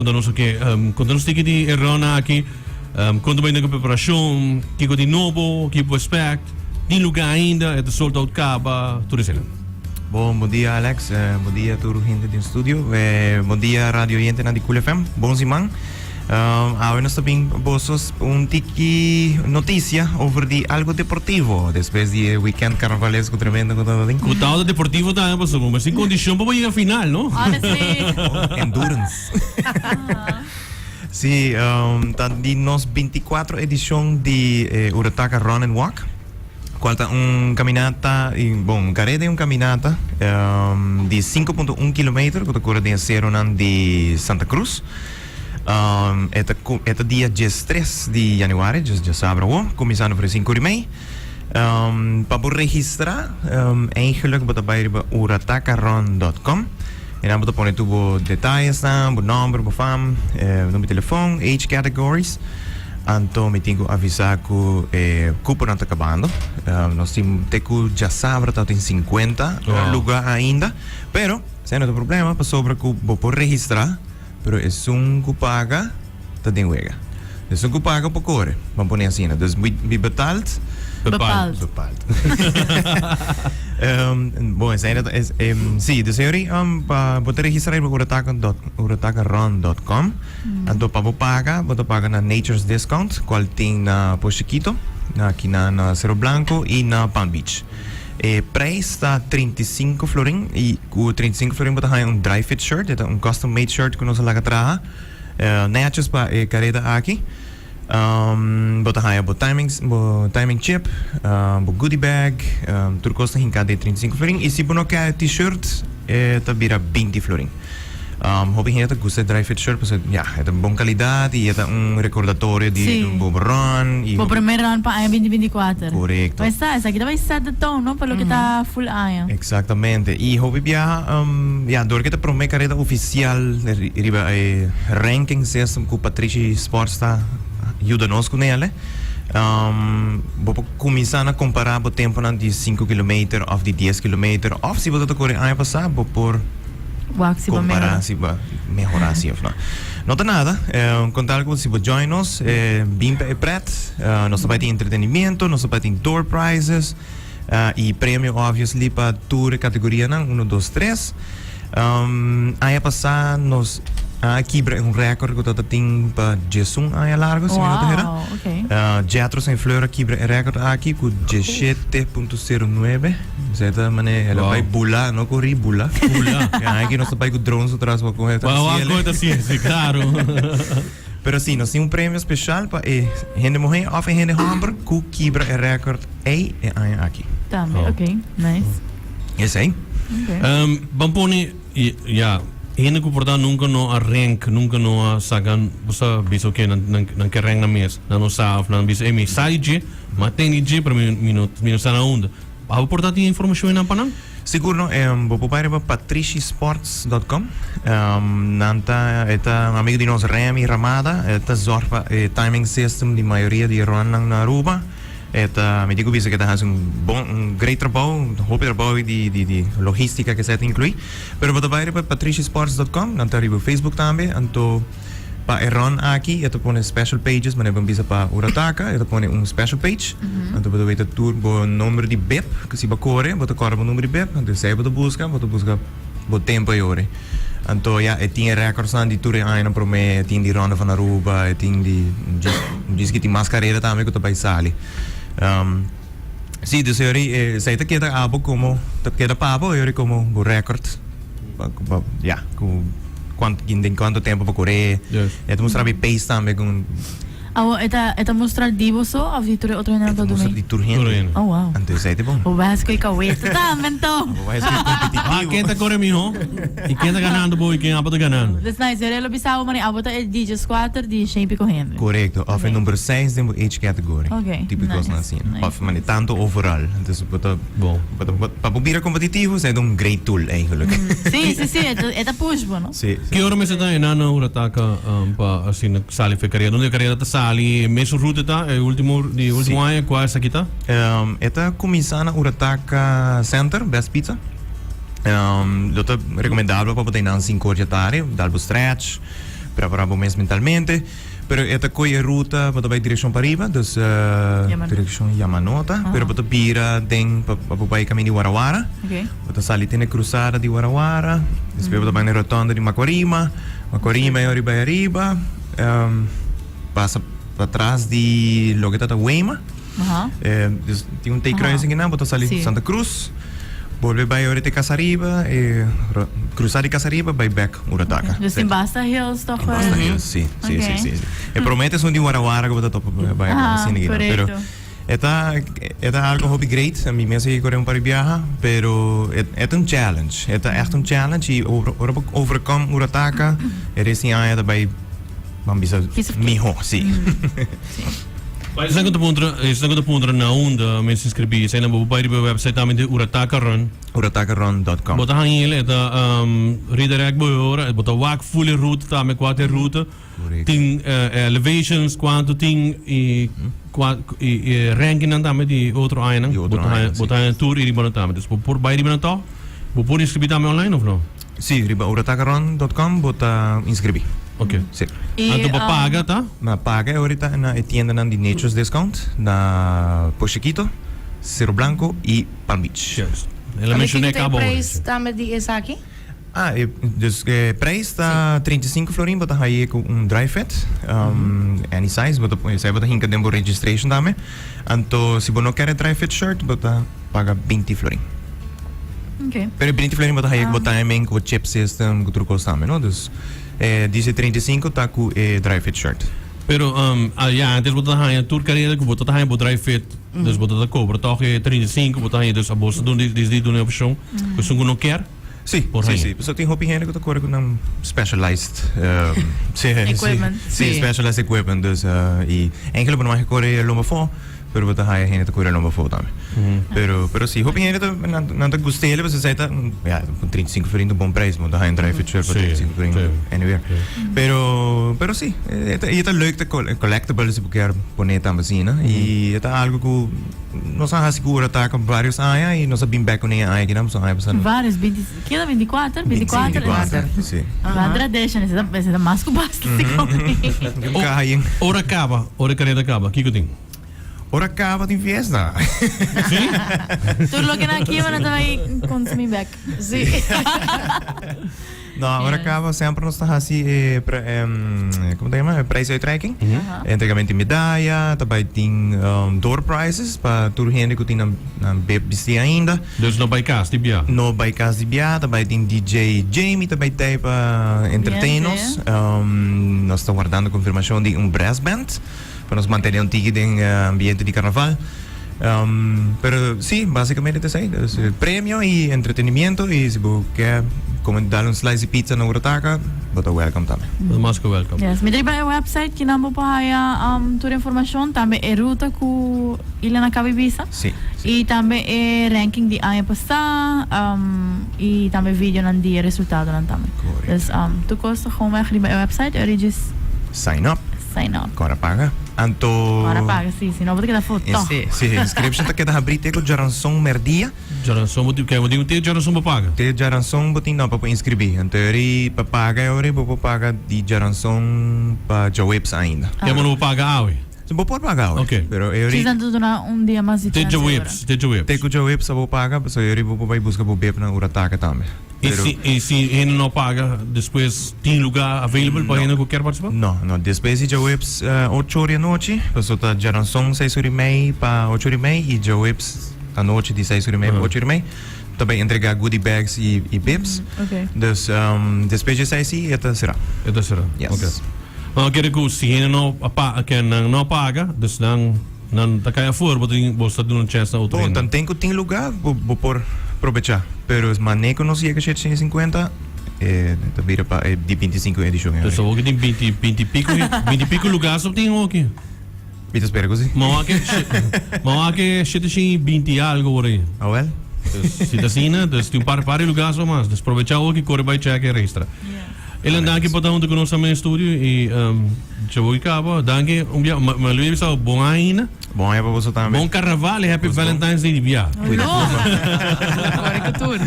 Konta nos oke, konta nos tiki di e run aki, kon ta bai den ku preparashon, kiko di nobo, kiko bo expect, tin luga ainda, e ta sold out kaba, tur eseinan. Bon, bon dia Alex, bon dia tur hende den studio, bon dia radio oyentenan di Cool FM, bon siman. Awe nos ta bin boso un tiki noticia over di algo deportivo despues di e weekend carnavalesco tremendo cu tabata tin. Cu tabata deportivo tambe pasobra bo mester condicion pa bo yega final, no? Honestly. Endurance. Si, ta di nos binticuatro edicion di e Urataca Run and Walk, cual ta un caminata, bon, un careda y un caminata di 5.1 kilometer cu ta cura den e ceronan di Santa Cruz. E ta e ta dia diestres di januari, djes djasabra awo, kuminsando for e sinku ora i mei. Pa bo registrá, eigenlijk bo ta bai riba uratakarun dòt kòm. Einan bo ta pone tur bo detayesnan, bo nòmber, bo fam, number di telefòn, age categories. Anto mi tin ku avisá ku e kuponan ta kabando. Nos tin te ku djasabra tabatin sinkuenta lugá ainda. Pero, esei no ta problema pasobra ku bo por registrá. Pero esun ku paga ta den wega. Esun ku paga por kore, ban pone asina. Dus wie betaalt, Bepaalt. Bepaalt. Bon, esei no ta, es, si, dus señori, pa bo ta registra riba urataka dot, uratakarun dot com. Anto pa bo paga, bo ta paga na Nature's Discount, kual tin na Pos Chikito, na aki na na Cerro Blanco i na Palm Beach. E prijs ta 35 florin i ku 35 florin bo ta haña un dry fit shirt, e ta un custom made shirt ku nos a laga traha netjes pa e kareda aki. Bo ta haña bo timing bo timing chip, bo goodie bag, tur kos ta hinká den e 35 florin i si bo no ke e t-shirt e ta bira 20 florin. Hopi hende ta gusta e dry fit shirt pasobra ya e ta bon kalidat i e ta un rekordatorio di Sí. bo run i Bo primer run pa aña binti 24. Korekto. Pues ta, esaki ta bai set the tone, no? Pa loke ta full aña. Exactamente. I hopi biaha ya dor ke ta prome kareda ofisial riba e ranking system ku Patrishi Sports ta yuda nos ku nele, bo por kuminsá na kompará bo temponan di sinku kilometer òf di dies kilometer òf si bo ta ta kore aña pasá bo por Wak si bo Compara mehora. si bo mehora si of no. No ta nada, con tal cu si bo join nos, bin pa e pret, nos ta bai tin entretenimiento, nos ta bai tin door prizes, y premio obviously pa tur e categorianan, uno, dos, tres. Aña pasa nos a kibra un record cu ta tin pa diesun aña largo, si mi no ta hera. Wow, okay. Jetro Saint Fleur a kibra e record aki cu 17.09. Esei ta mane el a bai bula, no corri, bula. Bula. Ya, aki nos ta bai cu drones atras pa coge ta Pa haciele. coge ta haciele, si, claro. Pero si, nos tin un premio special pa e hende muhe of e hende homber cu kibra e record ey e aña aki. Tambe, Oh. ok, nice. Esey. Ok. Ban pone, ya, hende cu por ta nunca no a rank, nunca no a saca, bo sa bisa ok, nan, nan, nan ke rank nan mes, nan no sa of nan bisa, ey mi sa di dje, ma ten di dje, pero mi, mi no, mi no sa na unda. Abo por ta tin informacion einan pa nan? Sigur no, bo por bai riba patrishisports dot com. Nan ta, e ta un amigo di nos Remy Ramada, e ta zorg pa e timing system di mayoria di e runnan na Aruba. E ta, mi tin cu bisa cu e ta haci un bon, un great trabou, hopi trabou di di di logistica cu esei ta inclui. Pero bo ta bai riba patrishisports dot com, nan ta riba Facebook tambe, anto. Pa e run aki e ta pone special pages, manera bo bisa pa Urataka e ta pone un special page. Anto bo ta weta tur bo nomber di bib, ku si bo kore bo ta kòrda bo nomber di bib, anto esei bo ta buska, bo ta buska bo tempo e ora. Anto ya e tin e recordsnan di tur e añanan promé, e tin di Ronde van Aruba, e tin di djis ki tin mas karera tambe ku ta bai sali. Si, dus e ora esei ta keda abo komo, ta keda pa abo e ora komo bo record. Ya, ku kuantu den kuantu tempu pa kore. E ta mustra mi pace tambe ku. Awo e ta e ta mustra di bo so of di tur e otro hendenan E ta ta mustra dumi? di tur hende. Tur hende. Oh wow. Anto esei ta bon. Bo bai haci cu e kaweta tambe anto. Bo bai haci competitivo. Ah, ken ta kore miho? I ken ta ganando bo i ken abo ta ganando? That's nice. Yo lo bisa abo mane abo ta e di 14 di shen y pico hende. Korekto. Of e Ok. number seis den bo age category. Ok, Tipo nice, kosnan asina. nice, Of mane tanto overall. Entonces bo ta. Bon. Pa bo bira competitivo esei ta un great tool eigenlijk. Sí, sí, sí, e ta push bo, no? Sí, sí. Ki ora mester ta enan na Urataka pa asina sali for e carera? Donde e carera ta sali? E mesun ruta ta? E ultimo di ultimo aña cua esaki ta? E ta cuminsa na Urataka Center, Best Pizza. Lo ta recomendabel pa bo ta enan cinco or dja tardi, dal bo stretch. Prepara bo mes mentalmente. Pero e ta koe e ruta, bo ta bai direccion pariba, dus direccion Yamanota, pero bo ta bira den pa bo bai caminda di Warawara. Bo ta sali te na e cruzada di Warawara, despues bo ta bai na e rotonda di Macuarima, Macuarima e ora bai ariba, pasa patras di loke ta ta Weima. Dus tin un T-kruising einan, bo ta sali Santa Cruz, bolbe bai ora te Casariba, e cruza di Casariba bai bek. Urataka. Dus tin basta hills toch wel? Basta hills, si. Si, si, si, si. E promete esun di Warawara ku bo ta topa bai ah, asina gina. Pero e ta e ta algo hopi great. Mi mes a kore un par di biaha, pero e e ta un challenge. E ta echt un challenge i ora ora bo overcome Urataka, e rest di aña ta bai ban bisa miho, si. Esnan ku ta puntra, esnan ku ta puntra na unda mester inscribi, eseinan bo por bai riba e website tambe di Urataka Run. Uratakarun.com. Bo ta haña el, e ta redirect bo e ora, bo ta wak full e ruta tambe, kua ta e ruta. Correcto. Tin elevations, kuantu tin i kua i e rankingnan tambe di otro añanan. Di otro Bo ta haña, añanan, bo ta si. haña tur i riba nan tambe. Dus bo por bai riba nan tòg. Bo por inskribí tambe online òf no? Si, riba uratakarun.com bo ta inskribí. Ok. Si. I, Anto pa paga ta? Na paga e orita na e tiendanan di Nature's Discount na Poshikito, Cerro Blanco i Palm Beach. Juist. El a menciona e Kiko ta e cabo. prijs tambe di esaki? Ah, e, dus e prijs ta 35 florin, bo ta haye cu un dry fit, um, any size, bo ta, esei bo ta hinca den bo registration tambe. Anto, si bo no kier e dry fit shirt, bo ta paga 20 florin. Ok. Pero e 20 florin bo ta haye cu bo timing, cu bo chip system, cu tur cos tambe, no? Dus, e dice 35 ta cu e dry fit shirt. Pero, um, ah, ya, antes bo ta haña tur careda cu bo ta haña bo dry fit. Dus bo ta ta cobra toch e 35, bo ta haña dus abo sa dun di duna e opcion. Cu esun cu no kier, Sí, por sí, haña. sí. Pasobra tin hopi hende cu ta core cu nan specialized, sí, Equipment. sí, Sí. specialized equipment. Dus, y eigenlijk bo no mag e core lomba afó, pero bo ta haya hende ta core lomba afó tambe. Pero, pero sí, hopi hende ta, nan, nan ta gust'el, pasobra esei ta, ja, cu 35 florin ta un bon prijs, bo ta haya un dry fit shirt pa Sí, 35 florin sí. anywhere. Pero, pero sí, e ta, e ta leuk ta collectible si bo kier pone tambe asina. Y e ta algo cu nos a haci cu Urataca varios aña y nos a bin bek cune e aña akinan, pasobra aña pasa no. Varios, binti, keda 24? 24? 24, sí. Gran tradition, ese ta, ese ta mas cu basta si come. Un caha yen. Ora caba, ora e careda caba, kico tin? Ora caba tin fiesta. Sí? Tur loke nan a kiba nan ta bay consumi bek. Sí. No, ora Yes. caba semper nos ta haci e pre, em, como ta yama? E prijsuitreiking. Entregamento di medaya, ta bay tin um, door prizes pa tur hende cu tin nan, nan bib bisti ainda. Dus no bay cas di bia. No bay cas di bia, ta bay tin DJ Jamie ta bay tey pa entertain Bien, nos. Um, nos ta wardando confirmacion di un brass band. Pa nos mantene un tiki den ambiente di carnaval. Pero si, basicamente ta esey. Dus premio y entretenimiento y si bo ke come dal un slice di pizza na Urataca, bo ta welcome tambe. Bo ta mas ke welcome. Yes, mi ta riba e website kinan bo por haya tur informacion, tambe e ruta cu Ilan a caba di bisa. Si, si. Y tambe e ranking di aña pasa y tambe videonan di e resultadonan tambe. Correcto. Dus tur cos ta gewoon weg riba e website, ora djis. Sign up. Sign up. Kora paga. Anto. Kora paga, si. Si no bo ta keda for tòg. Si, inscription ta keda habrí te ku djaranson mèrdia. Djaranson bo tin, ke bo tin te djaranson pa paga? Te djaranson bo tin no pa por inscribí. Anto eri pa paga e ora bo por paga di djaranson pa djaweps ainda. Ke bo no por paga awe? Si bo por paga awe. Ok. Pero e ori. Si nan ta duna un dia mas di Te chance ora. djaweps, te djaweps. Te ku djaweps a bo paga, pasobra e ori bo por bai buska bo beb na Urataka tambe. Y si, y si hende no paga, despues tin lugar available pa hende cu kier participa? No, no. Despues di djaweps ocho ora di anochi, pasobra ta djaranson seis ora y mei pa ocho ora y mei y djaweps anochi di seis ora y mei pa ocho ora y mei, ta bay entrega goodie bags y, y bibs. Ok. Dus despues di esei si e ta sera. E ta sera? Yes. Ok. Ma kere cu si hende no a pa, ke nan no paga, dus nan. Nan ta kai afor, bo tin bo sta duna chèns na otro Bon, hende. tanten ku tin lugá, bo bo por probechá. Pero mané ku nos yega 750, e ta bira pa e di 25 edishon e Dus ora. awoki tin binti binti piko binti piko lugá so tin awoki. Mi ta spera ku si. Ma wak e ma wak e 720 i algo por ahi. Awel. Dus si ta asina, dus tin un par par di lugá so mas. Dus probechá awoki, kore bai chèk e registra. Elan danki pa ta huntu ku nos tambe den studio i dje kaba. Danki un bia. Ma Luis bisa bon aña. Bon aña pa boso tambe. Bon karnaval i happy Valentine's Day di bia. Hallo. Ora ku tur.